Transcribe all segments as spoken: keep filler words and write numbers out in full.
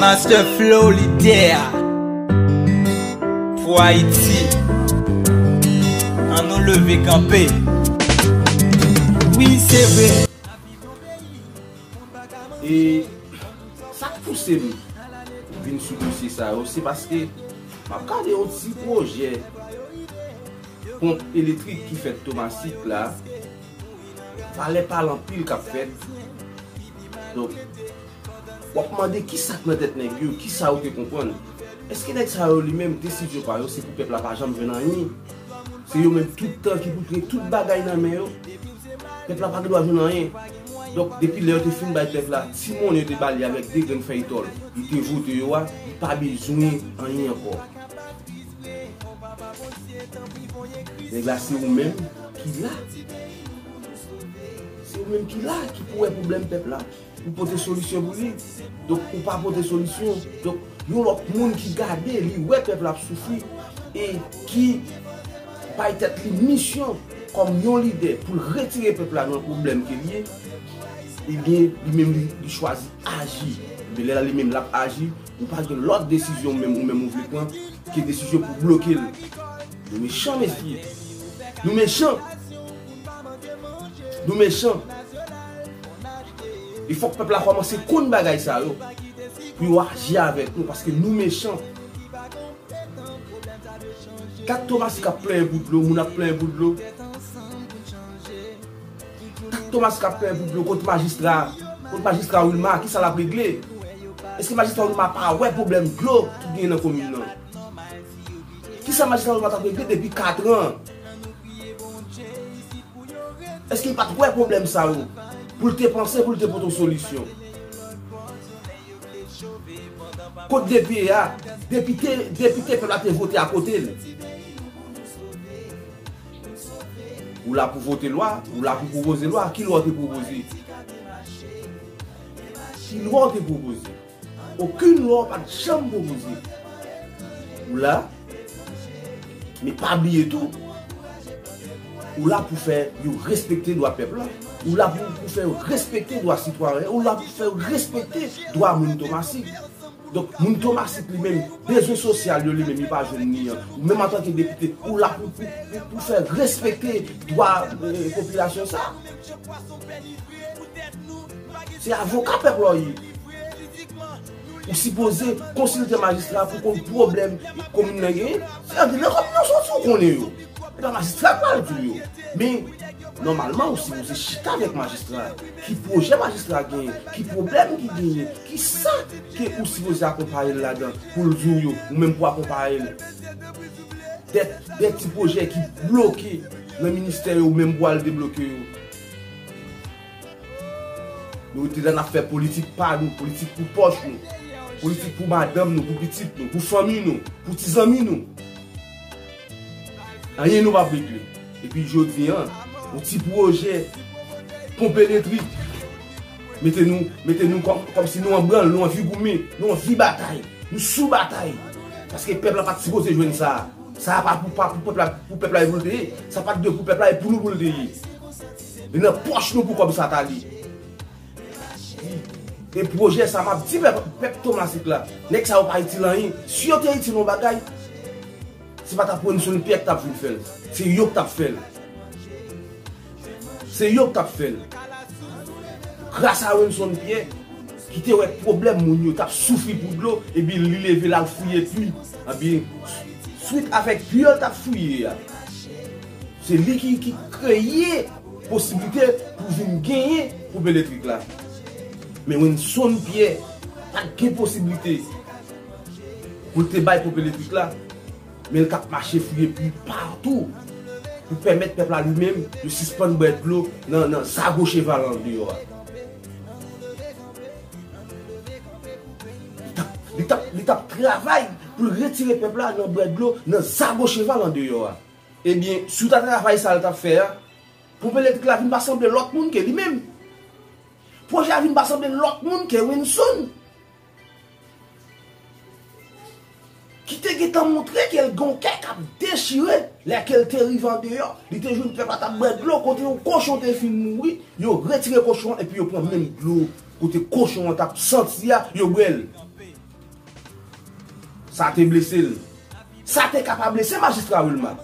Master Flow lidè pou Ayiti. Ann nou leve kanpe. Wi, se vre. E sa k pouse m vin sou dosye sa yo, se paske m ap gade yon ti pwojè ponp elektrik ki fèt Tomasik la, palè pale anpil k ap fèt. Donk, w ap mande kisa k nan tèt nèg yo, kisa yo te konprann. Èske nèg sa yo li menm, desizyon pa yo, se pou pèp la pa janm jwenn anyen? Se yo menm tout tan ki pou pran tout bagay nan men yo? Pèp la pa gen dwa jwenn anyen. Donk, depi lè yo te fin bay pèp la ti monnen yo te ba li avèk de grenn fèy tòl, li te vote yo a, li pa bezwen anyen ankò. Nèg la, se ou menm ki la. Se ou menm ki la, ki pou wè pwoblèm pèp la, pou pote solisyon pou li. Donk, ou pa pote solisyon. Donk, yon lòt moun ki gade, li wè pèp la ap soufri, e ki bay tèt li misyon kòm yon lidè pou l retire pèp la nan pwoblèm ke li ye, ebyen, li menm li, li chwazi aji. Ebyen, lè li menm l ap aji, ou pa gen lòt desizyon ou menm, ou menm ou vle pran ke desizyon pou bloke l. Nou mechan, mesye. Nou mechan. Nou mechan. E fòk pèp la kòmanse konn bagay sa yo pou yo aji avèk nou, paske nou mechan. Gad Tomasik ap plenyen pou dlo, moun ap plenyen pou dlo. Gad Tomasik ap plenyen pou dlo, kot majistra, kot majistra Wilma, kisa l ap regle? Èske majistra Wilma pa wè pwoblèm dlo ki genyen nan komin nan? Kisa majistra Wilma t ap regle depi katran? Èske li pa t wè pwoblèm sa yo pou l te panse, pou l te pote yon solisyon? Kot depite a? Depite, depite pèp la te vote a, kote l? Ou la pou vote lwa, ou la pou pwopoze lwa. Ki lwa w te pwopoze? Ki lwa w te pwopoze? Okenn lwa w pa t janm pwopoze. Ou la, men pa bliye tou, ou la pou fè yo respekte dwa pèp la. Ou la pou, pou fè yo respekte dwa sitwayen. Ou la pou fè yo respekte dwa moun Tomasik. Donk, moun Tomasik li menm, bezwen sosyal yo li menm, li pa jwenn li an. Ou menm antanke depite, ou la pou, pou, pou, pou fè respekte dwa, eh, popilasyon sa. Se avoka pèp la w ye. Ou sipoze konsilte majistra pou konn pwoblèm komin nan genyen. Se nan komin nan soti ou konnen yo. E pa majistra k pral di w yo. Men, nòmalman, ou sipoze chita avèk majistra. Ki pwojè majistra genyen? Ki pwoblèm ki genyen? Ki sa ke ou sipoze akonpaye l ladan pou l di w yo, ou menm pou akonpaye l? De, de ti pwojè ki bloke nan ministè yo, ou menm pou al debloke yo. Nou te la n ap fè politik pa nou, politik pou pòch nou, politik pou madanm nou, pou pitit nou, pou fanmi nou, pou ti zanmi nou. Anyen nou p ap regle. Epi jodi a, yon ti pwojè ponp elektrik mete nou, mete nou kòm, kòmsi nou an branl, nou anvi goumen, nou anvi batay, nou sou batay. Paske pèp la pa t sipoze jwenn sa. Sa a pa pou, pa pou pèp la, pou pèp la e pou l te ye. Sa pa t dwe pou pèp la, e pou nou pou l te ye. Li nan pòch nou pou kòb sa t ale. E pwojè sa, m ap di pèp, pèp Tomasik la, nèg sa yo pa itil anyen. Si yo te itil yon bagay, se pa t ap Wenson Pierre k t ap vin fè l. Se yo k t ap fè l. Se yo k t ap fè l. Gras a Wenson Pierre, ki te wè pwoblèm moun yo t ap soufri pou dlo, epi li leve l al fouye pwi. Epi, swit avèk pwi yo t ap fouye a, se li ki, ki kreye posiblite pou vin genyen ponp elektrik la. Men Wenson Pierre pa t gen posiblite pou l te bay ponp elektrik la, men l t ap mache fouye pwi patou pou pèmèt pèp la li menm yo sispann bwè dlo nan, nan zago cheval andeyò a. Li t ap, li t ap, li t ap travay pou l retire pèp la nan bwè dlo nan zago cheval andeyò a. Ebyen, sou ta travay sa l t ap fè a, ponp elektrik la vin pa sanble lòt moun ke li menm. Pwojè a vin pa sanble lòt moun ke Wenson. te gentan montre ke l gen yon kè k ap dechire lè ke l te rive andeyò. Li te jwenn pèp la t ap bwè dlo kote yon kochon te fin mouri. Yo retire kochon an epi yo pran menm dlo kote kochon an t ap santi a, yo bwè l. Sa te blese l. Sa te ka pa blese Majistra Wilma.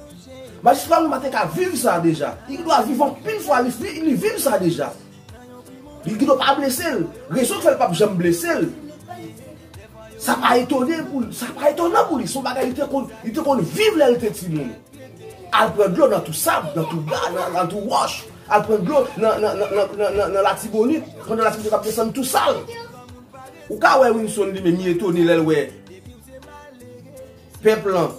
Majistra Wilma te ka viv sa deja. Li dwa viv anpil fwa, li, li viv sa deja. Li gen dwa pa blese l. Rezon k fè l p ap janm blese l, sa pa etone pou li, sa pa etonan pou li. Se yon bagay li te konn, li te konn viv lè l te timoun. Al pran dlo nan tou sab, nan tou ga, nan, nan tou wòch. Al pran dlo nan, nan, nan Latibonit, pandan Latibonit ap desann tou sal. Ou ka wè Winson li menm, li etone lè l wè pèp lan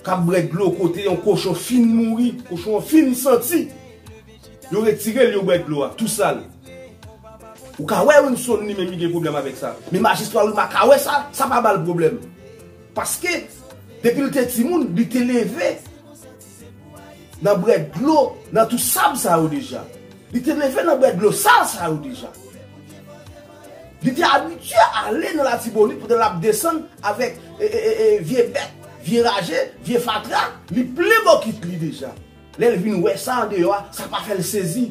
k ap bwè dlo kote yon kochon fin mouri, kochon an fin santi. Yo retire l, yo bwè dlo a, tou sal. Ou ka wè Winson li menm li gen pwoblèm avèk sa. Men Majistra Wilma ka wè sa, sa pa ba l pwoblèm. Paske, depi l te timoun, li te leve nan bwè dlo, nan tou sab sa yo deja. Li te leve nan bwè dlo sal sa yo deja. Li te abitye ale nan Latibonit pandan l ap desann avèk e, e, e, e, vye bèt, vye raje, vye fatra. Li plen bokit li deja. Lè l vin wè sa andeyò a, sa pa fè l sezi.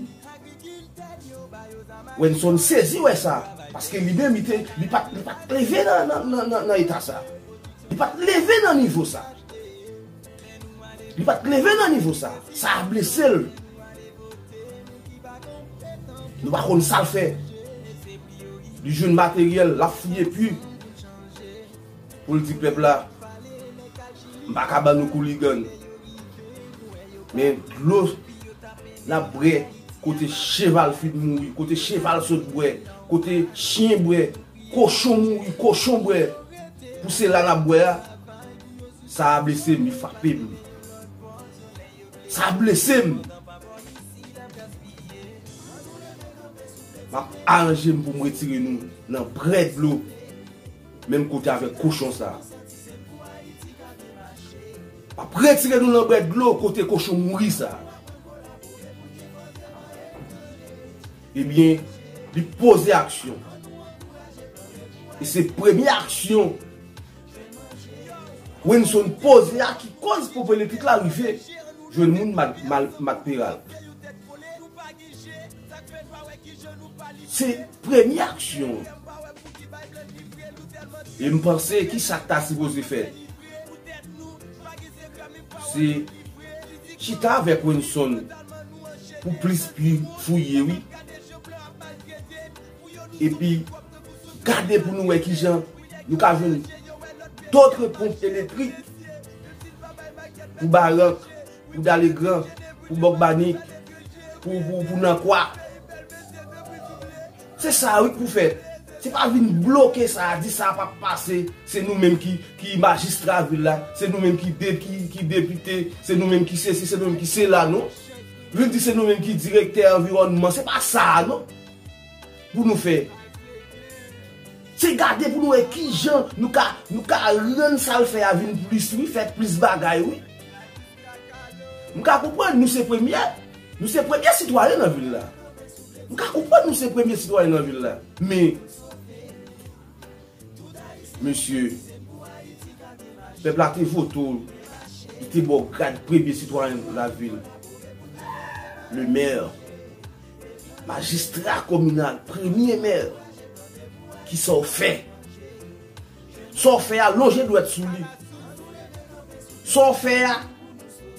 Wenson sezi wè sa, paske li menm li te, li pa t, li pa t leve nan, nan, nan, nan, nan eta sa. Li pa t leve nan nivo sa. Li pa t leve nan nivo sa. Sa a blese l. Nou pa konn sa l fè. Li jwenn materyèl, l ap fouye pwi pou l di pèp la, m pa ka ban nou kouligann. Men dlo n ap bwè, kote cheval fin mouri, kote cheval sot bwè, kote chen bwè, kochon mouri, kochon bwè, pou se la n ap bwè a, sa a blese m, li frape m. Sa a blese m. M ap aranje m pou m retire nou nan bwè dlo. Menm kote avèk kochon sa. M ap retire nou nan bwè dlo kote kochon mouri sa. Ebyen, li poze aksyon. E se premye aksyon Wenson poze a ki koz ponp elektrik la rive jwenn moun Mat, Mat, Mat Peral. Se premye aksyon. E m panse ki sa k ta sipoze fèt? Se chita avèk Wenson pou plis pi fouye, wi. Epi gade pou nou wè kijan nou ka jwenn dòt ponp elektrik pou Barak, pou Dalegran, pou Bòkbanik, pou, pou, pou Nankwa. Se sa wi k pou fèt. Se pa vin bloke sa, di sa p ap pase, se nou menm ki, ki majistra vil la, se nou menm ki de, ki, ki depite, se nou menm ki sesi, se nou menm ki sela, non. Vin di se nou menm ki direktè anviwònman, se pa sa non. Pou nou fè. Se gade pou nou wè kijan nou ka, nou ka rann sa l fè a vin plis wi, fè plis bagay wi. M ka konprann nou se premye, nou se premye sitwayen nan vil la. M ka konprann nou se premye sitwayen nan vil la. Men, mesye, pèp la te vote w, li te ba w grad premye sitwayen lavil. Le maire. Majistra kominal, premye mè, ki sa w fè? Sa w fè a, lonje dwèt sou li. Sa w fè a,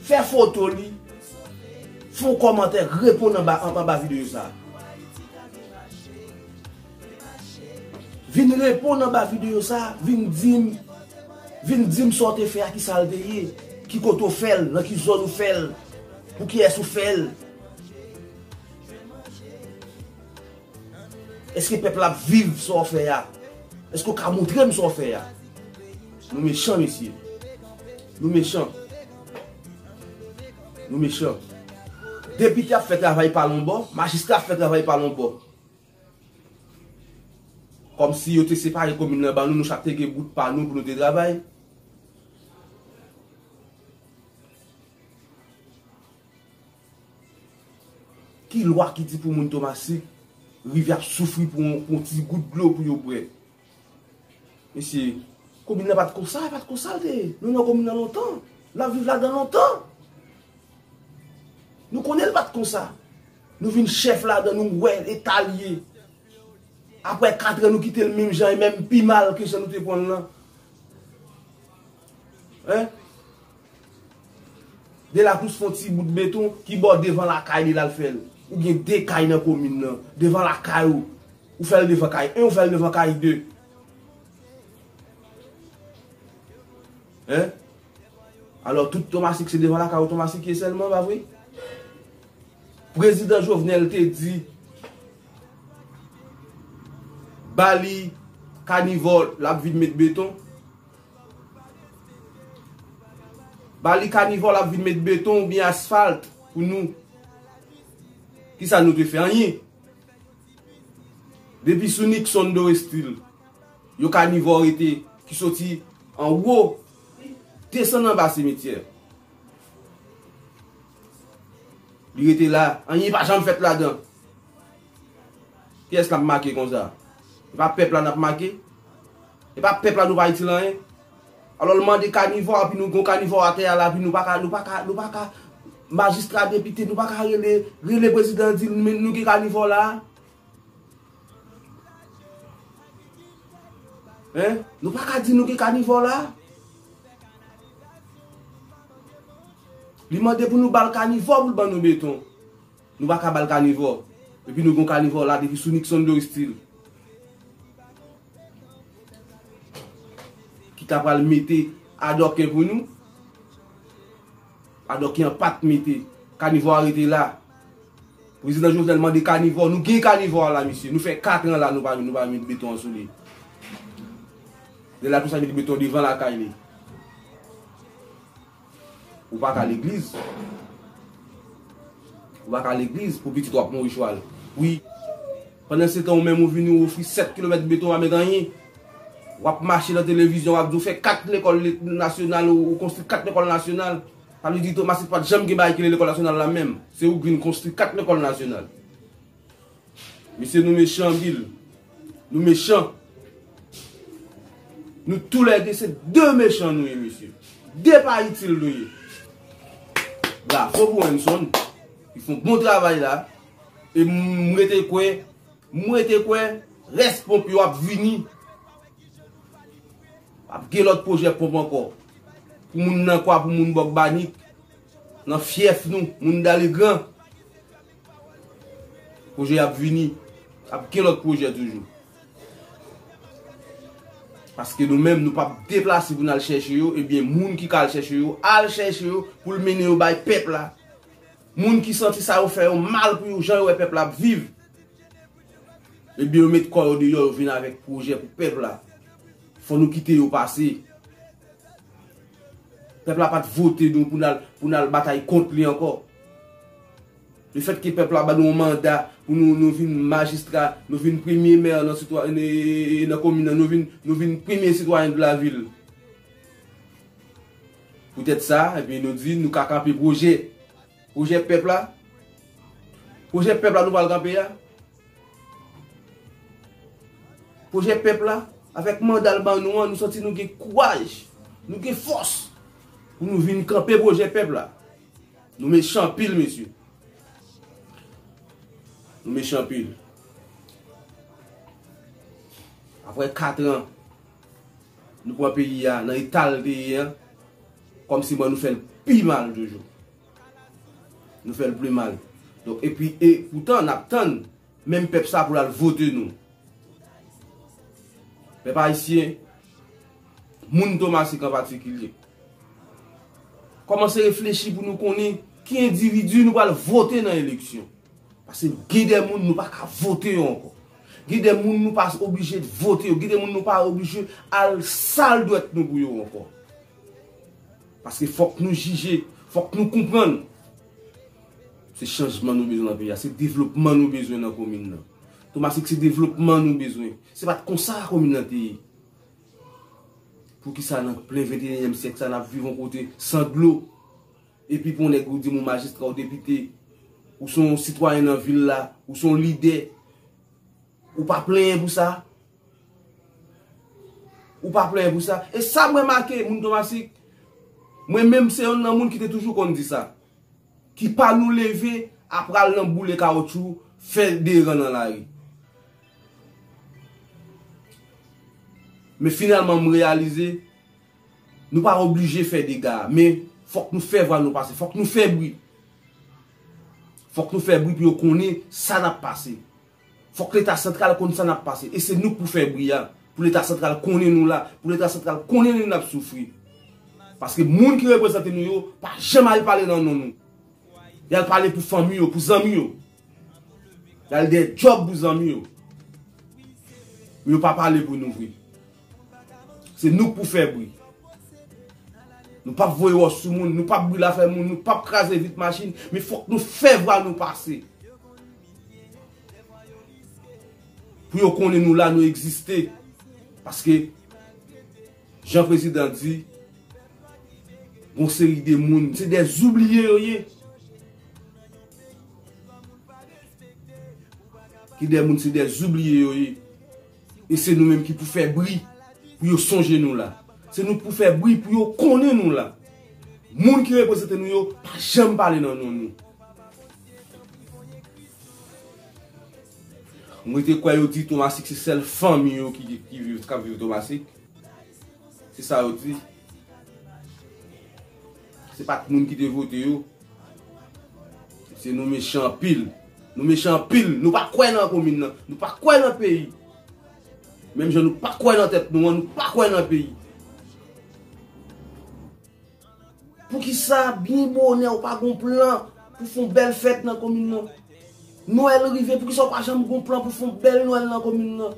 fè foto li. Fè yon kòmantè, reponn anba, anba videyo sa. Vin reponn anba videyo sa, vin di m, vin di m sa w te fè a, ki sa l te ye, ki kote w fè l, nan ki zòn ou fè l, pou kiyès ou fè l. Èske pèp la ap viv sa w fè a? Èske w ka montre m sa w fè a? Nou mechan, mesye. Nou mechan. Nou mechan. Depite ap fè travay pa l yon bò, majistra ap fè travay pa l yon bò. Kòmsi yo te separe komin nan ban nou, nou chak te gen bout pa nou pou nou te travay. Ki lwa ki di pou moun Tomasik rive ap soufri pou yon, pou yon ti gout dlo pou yo bwè? Mesye, Komin nan pa t konsa, pa t konsa l te ye. Nou nan komin nan lontan. N ap viv ladan lontan. Nou konnen l pa t konsa. Nou vin chèf ladan, nou wè eta l ye. Apre kat an, nou kite l menm jan e menm pi mal ke jan nou te pran l lan. Hein? Delacruz fè yon ti bout beton, ki bò devan lakay li l al fè l. Ou gen de kay nan komin nan, devan lakay ou. Ou fè l devan kay en, ou fè l devan kay de. Hein? Alò, tout Tomasik se devan lakay ou Tomasik ye sèlman, pa vre? Prezidan Jovenel te di, ba li kanivò, l ap vin met beton. Ba li kanivò, l ap vin met beton oubyen asfalt pou nou. Kisa nou te fè? Anyen. Depi sou Nixon Dorestil, yo kanivò rete, ki soti anwo, desann anba simityè. Li rete la, anyen pa janm fèt ladan. Kiyès n ap make konsa? E pa pèp la n ap make? E pa pèp la nou pa itil anyen? Alò l mande kanivò, epi nou gon kanivò atè a la, epi nou pa ka, nou pa ka, nou pa ka, majistra, depite, nou pa ka rele, rele prezidan di l, men nou gen kanivò la. Hein? Nou pa ka di nou gen kanivò la. Li mande pou nou ba l kanivò pou l ban nou beton. Nou pa ka ba l kanivò. Epi nou gon kanivò la depi sou Nixon Dorestil. Ki ta pral mete adòken pou nou. Adòken an pa t mete. Kanivò a rete la. Prezidan Jovenel mande kanivò. Nou gen kanivò a la, mesye. Nou fè kat an la, nou pa, nou pa met beton an sou li. Delacruz sa met beton devan lakay li. Ou pa ka legliz. Ou pa ka legliz pou pitit w ap mouri chwal. Wi. Pandan se tan, ou menm ou vini, ou ofri sèt kilomèt beton, ou pa met anyen. W ap mache nan televizyon, w ap di w fè kat lekòl le-, nasyonal, ou, ou konstwi kat lekòl nasyonal. Sa vle di Tomasik pa t janm gen bagay ki rele lekòl nasyonal la menm. Se ou k vin konstwi kat lekòl nasyonal. Mesye, nou mechan anpil. Nou mechan. Nou toulède se de mechan nou ye, mesye. De pa itil nou ye. Bravo pou Wenson. Li fè yon bon travay la. E m, m rete kwè, m rete kwè, rès ponp yo ap vini. Ap gen lòt pwojè ponp ankò. Pou moun nan Kwa, pou moun Bòk Banik, nan fyèf nou, moun Dalegran. Pwojè ap vini. Ap gen lòt pwojè toujou. Paske nou menm, nou p ap deplase pou n al chèche yo, ebyen, moun ki ka al chèche yo, al chèche yo pou l mennen yo bay pèp la. Moun ki santi sa yo fè yo mal pou yo, jan yo wè pèp la ap viv. Ebyen, yo met kò yo deyò, yo vin avèk pwojè pou pèp la. Fò nou kite yo pase. Pèp la pa t vote nou pou n al, pou n al batay kont li ankò. Lefètke pèp la ba nou yon manda pou nou, nou vin majistra, nou vin premye mè nan sitwa-, e, e, e, nan komin nan, nou vin, nou vin premye sitwayen de la vil. Poutèt sa, ebyen, nou di nou ka kanpe pwojè. Pwojè pèp la. Pwojè pèp la nou pral kanpe a. Pwojè pèp la, avèk manda l ban nou an, nou santi nou gen kouraj, nou gen fòs pou nou vin kanpe pwojè pèp la. Nou mechan anpil, mesye. Nou mechan anpil. Apre kat an, nou pran peyi a nan eta l te ye an, kòmsi mwen nou fè l pi mal toujou. Nou fè l pi mal. Donk, epi, e poutan, n ap tann menm pèp sa pou l al vote nou. Pèp ayisyen, moun Tomasik an patikilye, kòmanse reflechi pou nou konnen ki endividi nou pral vote nan eleksyon. Paske gen de moun nou pa ka vote yo ankò. Gen de moun nou pa oblije vote yo. Gen de moun nou pa oblije al sal dwèt nou pou yo ankò. Paske fòk nou jije, fòk nou konprann. Se chanjman nou bezwen nan peyi a, se devlopman nou bezwen nan komin nan. Tomasik, se devlopman nou bezwen. Se pa t konsa komin nan te ye. Poukisa nan plen venteyinyèm syèk sa n ap viv yon kote san dlo? Epi pou yon nèg ou di m ou majistra, ou depite, ou se yon sitwayen nan vil la, ou se yon lidè, ou pa plenyen pou sa? Ou pa plenyen pou sa. E sa mwen make, moun Tomasik, mwen menm se youn nan moun ki te toujou konn di sa. Ki pa nou leve, ap pral nan boule kawotchou, fè deran nan lari. Men finalman, m reyalize, nou pa oblije fè dega, men fòk nou fè vwa nou pase, fòk nou fè bri. Fòk nou fè bri pou yo konnen sa n ap pase. Fòk Leta santral konn sa n ap pase. E se nou k pou fè bri a. Pou Leta santral konnen nou la. Pou Leta santral konnen nou n ap soufri. Paske moun ki reprezante nou yo pa janm al pale nan non nou. Y al pale pou fanmi yo, pou zanmi yo. Y al dèyè djòb pou zanmi yo. Men yo pa pale pou nou vre. Se nou k pou fè bri. Nou p ap voye wòch sou moun, nou p ap brile afè moun, nou p ap kraze vit machin, men fòk nou fè vwa nou pase. Pou yo konnen nou la, nou egziste. Paske, jan prezidan di, gon seri de moun, se dè zoubliye yo ye. Ki dè moun, se dè zoubliye yo ye. E se nou menm ki pou fè bri pou yo sonje nou la. Se nou k pou fè bri pou yo konnen nou la. Moun ki reprezante nou yo pa janm pale nan non nou. Mwen te kwè yo di Tomasik se sèl fanmi yo ki, ki viv, k ap viv Tomasik. Se sa yo di. Se pa t moun ki te vote yo. Se nou mechan anpil. Nou mechan anpil. Nou pa kwè nan komin nan. Nou pa kwè nan peyi. Menm jan nou pa kwè nan tèt nou an, nou pa kwè nan peyi. Poukisa byen bonè ou pa gon plan pou fè yon bèl fèt nan komin nan? Nwèl rive, poukisa ou pa janm gon plan pou fè yon bèl Nwèl nan komin nan?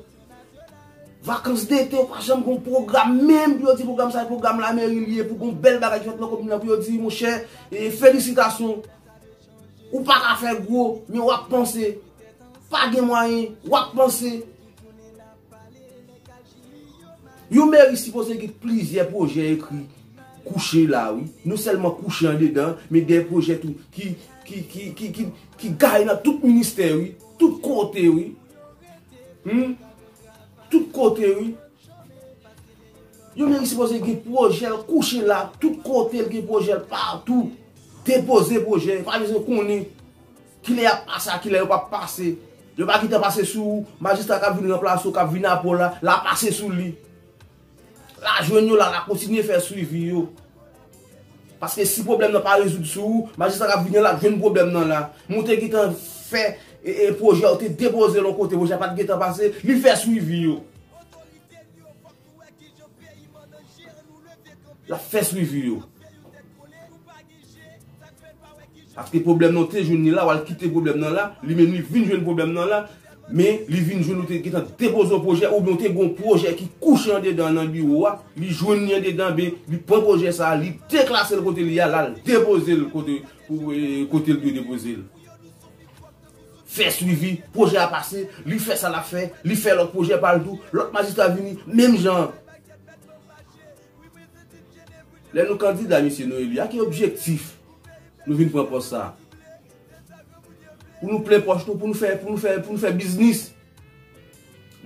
Vakans dete, ou pa janm gon pwogram, menm pou yo di pwogram sa, pwogram lameri li ye, pou gon bèl bagay ki fèt nan komin nan, pou yo di, monchè, e, felisitasyon. Ou pa ka fè gwo, men w ap panse. Pa gen mwayen, w ap panse. Yon meri sipoze gen plizyè pwojè ekri kouche la, wi. Nou sèlman kouche andedan, men gen pwojè tou ki, ki, ki, ki, ki, ki gaye nan tout ministè, wi. Tout kote, wi. Hmm? Tout kote, wi. Yon meri sipoze gen pwojè l kouche la, tout kote l gen pwojè l patou. Depoze pwojè, pa bezwen konnen kilè y ap pase a, kilè yo p ap pase. Yo pa gentan pase sou ou, majistra k ap vin ranplase w, k ap vin apre w la, l a pase sou li. L a jwenn yo la, l a kontinye fè swivi yo. Paske si pwoblèm nan pa rezoud sou ou, majistra k ap vini an, l ap jwenn pwoblèm nan la. Men w te gentan fè e, e pwojè, w te depoze l yon kote, pwojè a pa t gentan pase, li fè swivi yo. L ap fè swivi yo. Paske pwoblèm nan w te jwenn li la, w al kite pwoblèm nan la, li menm li vin jwenn pwoblèm nan la, men li vin jwenn ou te gentan depoze yon pwojè, oubyen w te gen yon pwojè ki kouche andedan nan biwo a, li jwenn li andedan, ben, li pran pwojè sa a, li deklase l kote li a, l al depoze l kote, pou, e, kote l dwe depoze l. Fè swivi, pwojè a pase, li fè sa l ap fè, li fè lòt pwojè pa l tou, lòt majistra vini, menm jan an. Lè nou kandida, mesye, nou eli, a ki objektif nou vin pran pòs sa a? Pou nou plen pòch nou, pou nou fè, pou nou fè, pou nou fè biznis.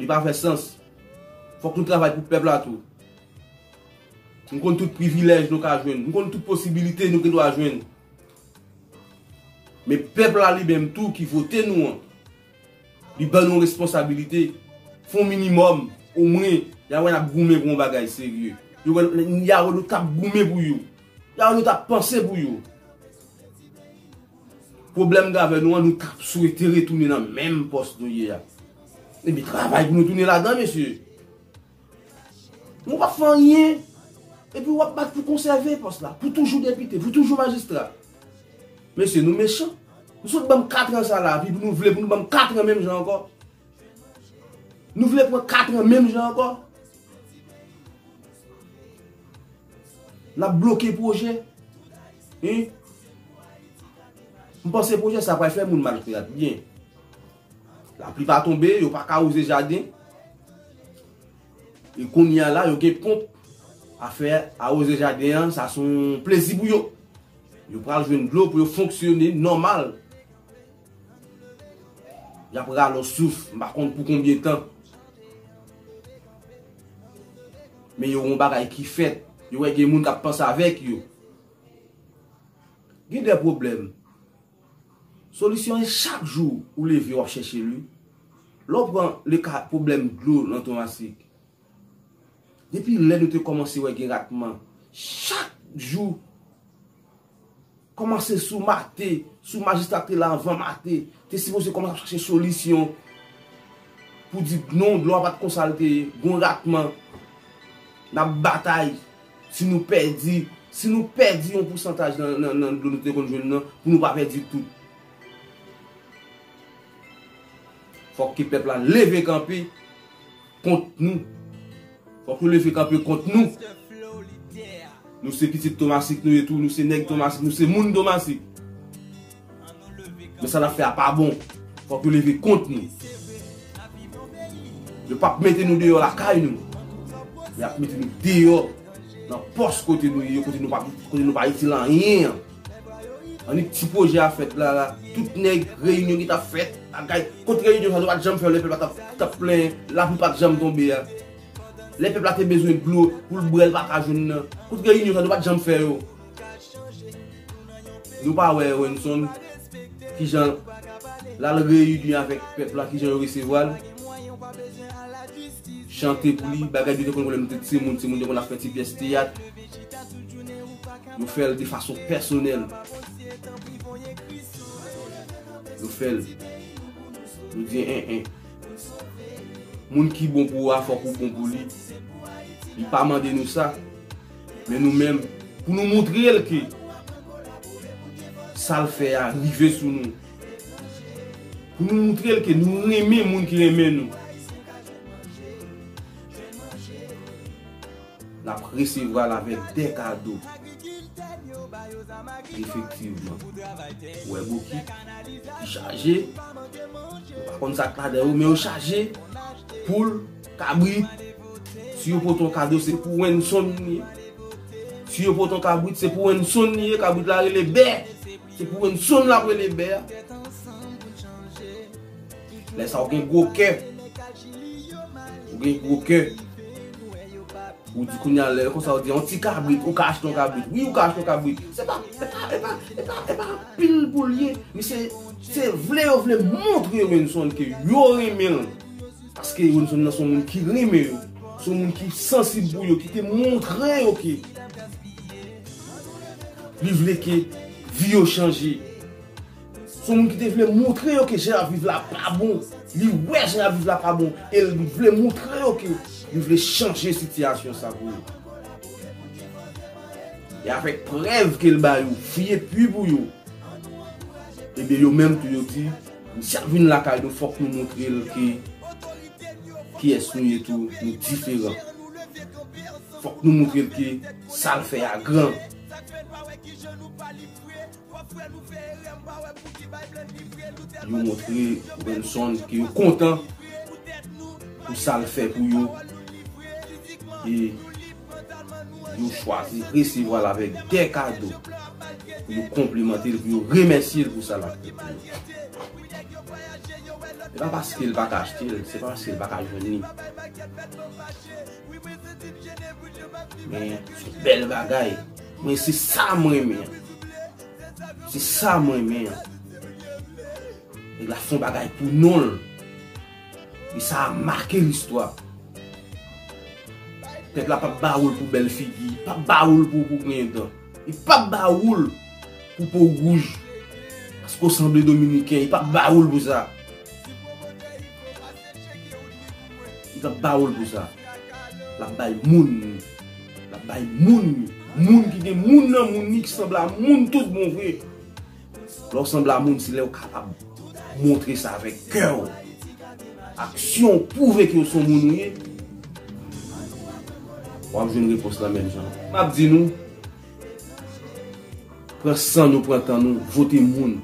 Li pa fè sans. Fòk nou travay pou pèp la tou. Nou konn tout privilèj nou ka jwenn. Nou konn tout posibilite nou gen dwa jwenn. Men pèp la li menm tou ki vote nou an, li ban nou responsabilite. Fè yon minimòm, omwen, y a wè n ap goumen pou yon bagay serye. Yo wè, y a wè nou t ap goumen pou yo. Y a wè nou t ap panse pou yo. Pwoblèm gen avè nou an, nou t ap swete retounen nan menm pòs nou ye a. Epi travay pou nou tounen ladan, mesye. Nou p ap fè anyen. Epi w ap bat pou konsève pòs la. Pou toujou depite, pou toujou majistra. Mesye, nou mechan. Nou sot ban m kat an sa la, epi pou nou vle pou nou ban m kat an menm jan ankò. Nou vle pran kat an menm jan ankò. N ap bloke pwojè. Wi. M panse pwojè sa pral fè moun mal kreyat byen. Lapli pa tonbe, yo pa ka woze jaden. E kounye a la, yo gen ponp. Afè awoze jaden an, sa se yon plezi pou yo. Yo pral jwenn dlo pou yo fonksyone nòmal. Y ap rale yon souf, m pa konn pou konbyen tan. Men yo wè yon bagay ki fèt, yo wè gen moun k ap panse avèk yo. Gen de pwoblèm. Solisyon an chak jou ou leve w ap chèche li. Lè w pran le ka pwoblèm dlo nan Tomasik. Depi lè nou te kòmanse wè gen ratman, chak jou kòmanse sou maten, sou majistra te la anvan maten, te sipoze kòmanse ap chache solisyon pou di non, dlo a pa t konsa l te ye, gon ratman, n ap batay. Si nou pèdi, si nou pèdi yon pousantaj nan, nan, nan dlo nou te konn jwenn nan, pou nou pa pèdi tout. Fòk ke pèp la leve kanpe kont nou. Fòk nou leve kanpe kont nou. Nou se pitit Tomasik nou ye tou, nou se nèg Tomasik, nou se moun Tomasik. Men sa n ap fè a pa bon. Fòk yo leve kont nou. Yo p ap mete nou deyò lakay nou. Men y ap mete nou deyò nan pòs kote nou ye, kote nou pa, kote nou pa itil anyen an. Annik ti pwojè a fèt la, la. Tout nèg reyinyon ki t ap fèt, bagay. Kot reyinyon sa nou pa t janm fè, lè pèp la t ap, t ap plenyen, lapli pa t janm tonbe a. Lè pèp la te bezwen dlo pou l bwè, l pa ka jwenn nan. Kot reyinyon sa nou pa t janm fè yo. Nou pa wè Wenson kijan l al reyini avèk pèp la, kijan yo resevwa l. Chante pou li, bagay yo te konn wè lè nou te timoun, timoun te konn ap fè ti pyès teyat. Yo fè l de fason pèsonèl. Yo fè l. Yo di en en. Moun ki bon pou ou a, fòk ou bon pou li. Li pa mande nou sa. Men nou menm, pou nou montre l ke sa l fè a rive sou nou. Pou nou montre l ke nou renmen moun ki renmen nou. N ap resevwa l avèk de kado. Efektivman. Ou wè bokit ki chaje. Yo pa konn sa k ladan yo, men yo chaje. Poul, kabrit. Si yo pote yon kado, se pou Wenson li ye. Si yo pote yon kabrit, se pou Wenson li ye. Kabrit la rele bè. Se pou Wenson l ap rele bè a. Lè sa, ou gen gwo kè. Ou gen gwo kè. Ou di kounye a lè konsa, ou di, yon ti kabrit, ou ka achte yon kabrit. Wi, ou ka achte yon kabrit. Se pa, se pa, e pa, e pa, e pa anpil pou l ye. Men se, se vle, yo vle montre Wenson ke yo renmen l. Paske Wenson nan se yon moun ki renmen yo. Se yon moun ki sansib pou yo, ki te montre yo ke li vle ke vi yo chanje. Se yon moun ki te vle montre yo ke jan y ap viv la pa bon. Li wè jan y ap viv la pa bon. E li vle montre yo ke li vle chanje sitiyasyon sa pou yo. E avèk prèv ke l ba yo, vye pwi pou yo. Ebyen, yo menm tou yo di, si y ap vin lakay nou, fòk nou montre l ke kiyès nou ye tou, nou diferan. Fòk nou montre l ke sa l fè a gran. Yo montre Wenson ke yo kontan pou sa l fè pou yo. E yo chwazi resevwa l avèk de kado pou yo konplimante l, pou yo remèsye l pou sa l ap fè pou yo. Se pa paske l pa ka achte l, se pa paske l pa ka jwenn li. Men, se yon bèl bagay. Mwen, se sa mwen renmen an. Se sa mwen renmen an. Nèg la fè yon bagay pou non l. E sa a make listwa. Pèp la p ap ba ou l pou bèl figi, p ap ba ou l pou, pou griyen dan. Li p ap ba ou l pou po wouj. Paske w sanble dominiken, li p ap ba ou l pou sa. Li p ap ba ou l pou sa. L ap bay moun li. L ap bay moun li. Moun ki gen moun nan moun li, ki sanble a moun tout bon vre. Lè w sanble a moun, se lè w kapab montre sa avèk kè w. Aksyon w pwouve ke w se yon moun ou ye. W ap jwenn repons lan menm jan. M ap di nou, pran san nou, pran tan nou, vote moun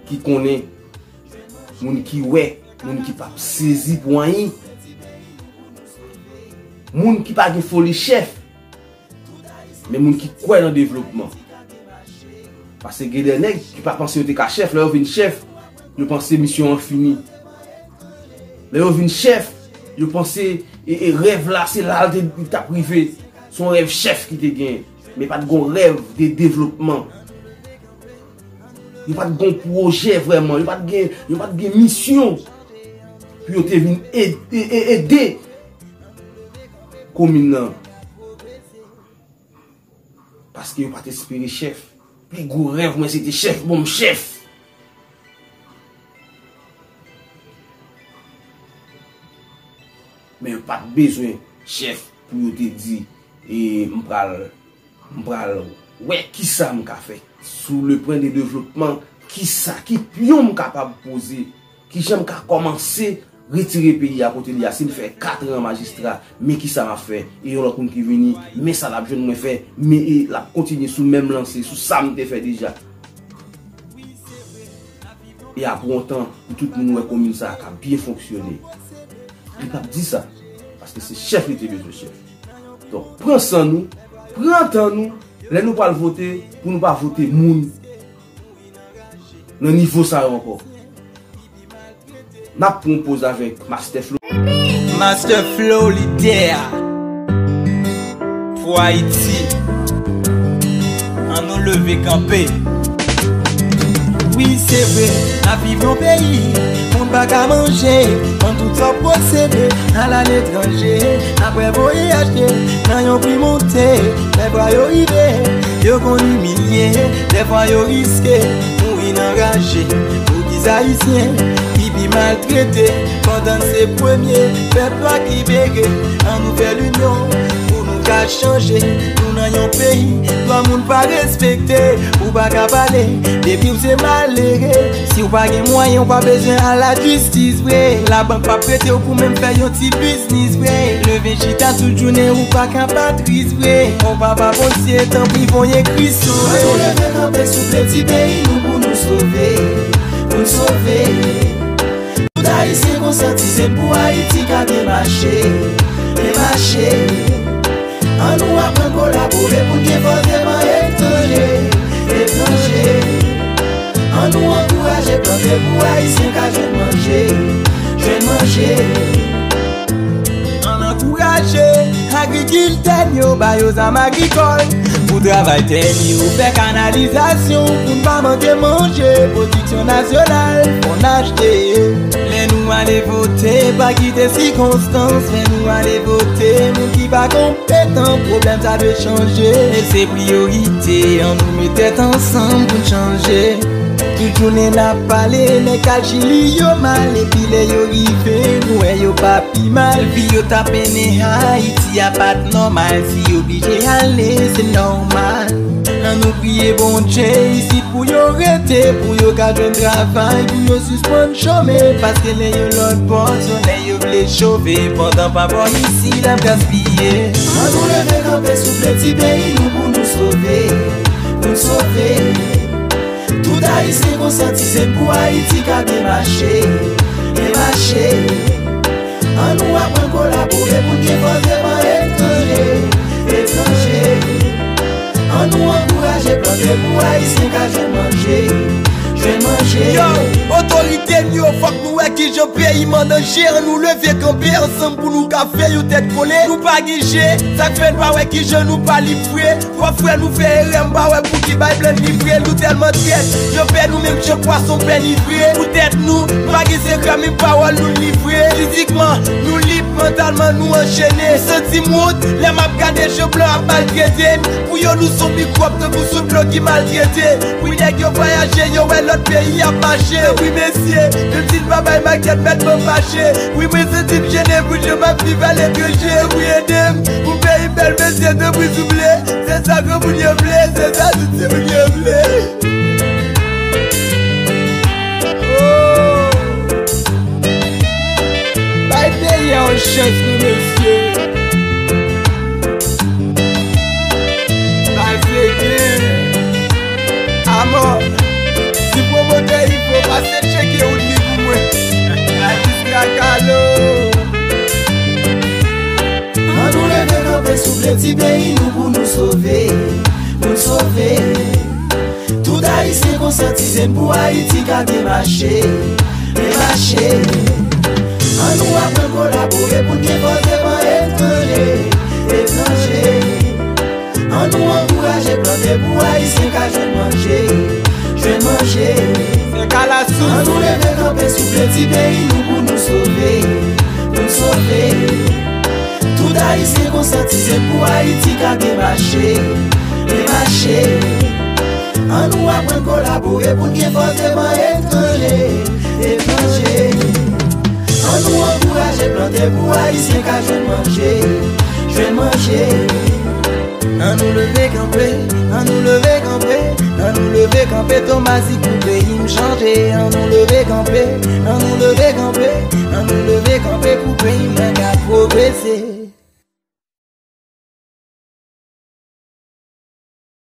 ki konnen, moun ki wè, moun ki p ap sezi pou anyen, moun ki pa gen foli chèf. Men moun ki kwè nan devlopman. Paske gen de nèg ki pa panse yo te ka chèf, lè yo vin chèf, yo panse misyon an fini. Lè yo vin chèf, yo panse E, e rèv la, se la l te, li t ap rive. Se yon rèv chèf ki te gen. Men pa t gon rèv de devlopman. Yo pa t gon pwojè vrèman. Yo pa t gen, yo pa t gen misyon pou yo te vin ed-, e-, e-, ede komin nan. Paske yo pa t espere chèf. Pi gwo rèv mwen, se te chèf ban m chèf. Men yo pa t bezwen chèf pou yo te di, e, m pral, m pral wè kisa m ka fè. Sou le pwen de devlopman, kisa, ki pyon m kapab poze, kijan m ka kòmanse retire peyi a kote li a. Si m fè kat an majistra, men kisa m ap fè. E yon lòt moun ki vini, men sa l ap jwenn mwen fè, men e l ap kontinye sou menm lanse, sou sa m te fè deja. E apre yon tan, pou tout moun wè komin sa a ka byen fonksyone. Li p ap di sa, paske se chèf li te bezwen chèf. Donk, pran san nou, pran tan nou, lè nou pral vote, pou nou pa vote moun nan nivo sa yo ankò. N ap pran yon poz avèk Master Flo. Master Flo, lidè a pou Ayiti. Ann nou leve kanpe. Wi, se vre, n ap viv yon peyi, moun pa ka manje, konn tout sa w posede, al aletranje, apre voye achte, nan yon pri monte, lè vwa yo rive, yo konn imilye, dèfwa yo riske mouri nan raje. Pou ki Ayisyen ki pi maltrete, pandan se premye pèp la ki bege. Ann nou fè linyon pou nou ka chanje. Nou nan yon peyi, dwa moun pa respekte. Ou pa ka pale depi w se malere. Si w pa gen mwayen, w pa bezwen al lajistis vre. Labank p ap prete w pou menm fè yon ti biznis vre. Leve chita tout jounen, ou pa ka patris vre. On papa Bondye, tanpri voye Kris sove. Ann nou leve kanpe, souple ti peyi nou pou nou sove. Pou n sove. Tout Ayisyen konsyatize n pou Ayiti ka byen mache. Byen mache. Ann nou aprann kolabore pou n gen fòs devan etranje. Etranje. Ann nou ankouraje plante pou Ayisyen ka jwenn manje. Jwenn manje. Ann ankouraje agrikiltè n yo, ba yo zam agrikòl pou travay tè n yo, fè kanalizasyon pou n pa manke manje, pwodiksyon nasyonal fò n achte. Lè nou ale vote, pa kite sikonstans fè nou ale vote moun ki pa konpetan. Pwoblèm sa dwe chanje, e se priyorite. Ann nou met tèt ansanm pou n chanje. Tout jounen n ap pale, nèg k al Chili yo mal, epi lè yo rive, nou wè yo pa pi mal. Vi yo t ap mennen Ayiti a pa t nòmal, si yo blije ale, se nòmal. Ann nou priye Bondye isit pou yo rete, pou yo ka jwenn travay, pou yo sispann chome, paske lè yo lòtbò, solèy yo vle chofe, pandan pa bò isi l ap gaspiye. Ann nou leve kanpe, souple ti peyi nou pou nou sove, pou n sove. Tout Ayisyen konsyatize n pou Ayiti ka byen mache, byen mache. Ann nou aprann kolabore pou n gen fòs devan etranje, etranje. Ann nou ankouraje plante pou Ayisyen ka jwenn manje, jwenn manje. Yo, otorite n yo, fòk nou wè kijan peyi m an danje. Ann nou leve kanpe ansanm pou nou ka fè yon tèt kole. Nou pa gen je, sa k fè n pa wè kijan nou pa lib vre. Pwòp frè nou fè erè, m pa wè pou ki bay blan livre. Nou tèlman trèt, yo pè nou menm jan pwason pè livre. Poutèt nou, pa gen sekrè, men pawòl nou livre. Fizikman, nou lib, mantalman, nou anchene. M santi m wont, lè m ap gade jan blan ap maltrete n. Pou yo, nou s on mikwòb tankou sou dlo ki maltrete. Wi, nèg yo vwayaje, yo wè lòt peyi ap mache. Wi, mesye, menm si n pa bay makèt, mèt ban m mache. Wi, mwen santi m jennen pou jan m ap viv aletranje. Wi, ede m pou peyi m bèl, mesye, tanpri, souple. Se sa granmoun yo vle, se sa tout timoun yo vle. Oh! Bay peyi a yon chans, non, mesye. Bay feke. Amò. Si pwomotè Ivo pase tcheke wout li pou mwen. Atis Krakalo. Ann nou leve kanpe, souple ti peyi nou pou nou sove, pou n sove. Tout Ayisyen konsyatize n pou Ayiti ka byen mache, byen mache. Ann nou aprann kolabore pou n gen fòs devan An nou leve kanpe, souple ti peyi nou pou nou sove, pou n sove. Tout Ayisyen konsyatize pou Ayiti ka byen mache, byen mache. An nou aprann kolabore pou n gen fòs devan etranje, etranje. An nou ankouraje plante pou Ayisyen ka jwenn manje, jwenn manje. An nou leve kanpe, an nou leve kanpe, an nou leve kanpe, Tomazi pou peyi m chanje. An nou leve kanpe, an nou leve kanpe, an nou leve kanpe pou peyi mwen ka pwogrese.